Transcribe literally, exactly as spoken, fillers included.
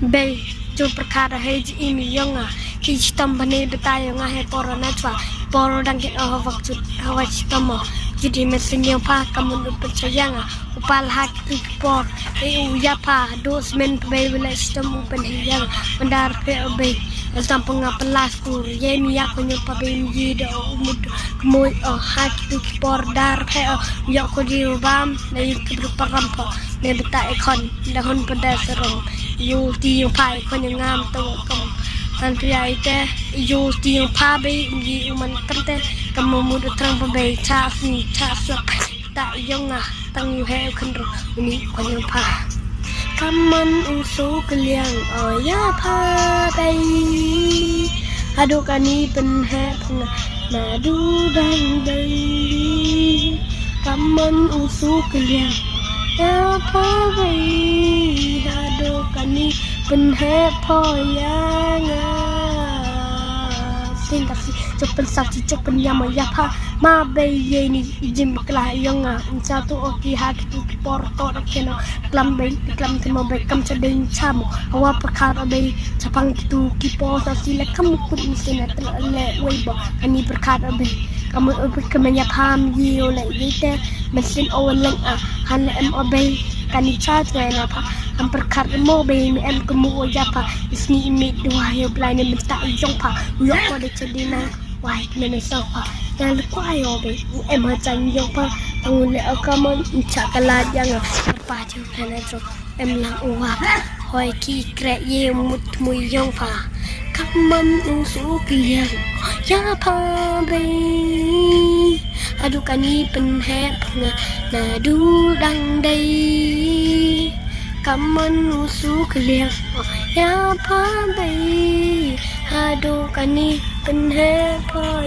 Bei, jooh pyrkhat hei ji i mi yong nga. Ki chitom bha ni bynta yong nga hei por na chwa. Por dang kin o hawak jut, hawak chitom o. Jut i mynsiem yong pha, kam u pynchaya nga. U pal ha kitu ki por. Ei u ya pha, do smen pha bei, wala chitom u pynhei ya nga. Mandar pha o bei. Tam pha nga pynlas kur. Ye mi ya ko nyo pha bei mi ji do u mut kmoi o ha kitu ki por dar pha o. Yok ko di u bam, na yut ki bru param pha. Ne bynta i khon, da hon pynda sarom. Yoh ti yong pha i khon yong ngam to kam. Han pia i te, yoh ti yong pha bei, ngi u man kam te, kam mo mut u trang pha bei, cha sni, cha suak. Ta yong nga, tang yoh he u khon ro, uni khon yong pha. Kam man u su kylliang, o ya pha bei. Hadu kani pynheh pha nga, na du dang bei. Kam man u su kylliang, ya pha bei. Hadu kani pynheh pha ya nga. Sing kasi, chok pynsap chi, chok pynyam o ya pha. Ma bei ye ni i jim bakla yong nga. Ncha tu o ki ha kitu ki por to da keno. Klam bei, klam te mo bei, kam cha dei ncha mo. Hawa pyrkhat o bei, chapang kitu ki por sa si le kam kut ni sina tla le wei bo. Kani pyrkhat o bei. Kam o bei kam ya pha mi ye o le ye te. Mynsiem o leng a. Han le em o bei. Kani cha chwa na pha. Kam pyrkhat mo bei mi em kamu o ya pha. Isni i mit dua yo blai ni mynta yong pha. Yok ko de cha dei na. Wai, kmen sa pha. Nga le kwai o bei. U em ha chan yong pha. Tang u le o kamon, ncha ka la ya nga. Pa chu kane tro. Em lang u wa. Hoi ki kre ye mut mui yong pha. Kam man u su kylliang. Ya pha bei. Hadu kani pynheh pha nga. Na du dang dei. Kam man u su kylliang. Ya pha bei. Hadu kani pynheh pha.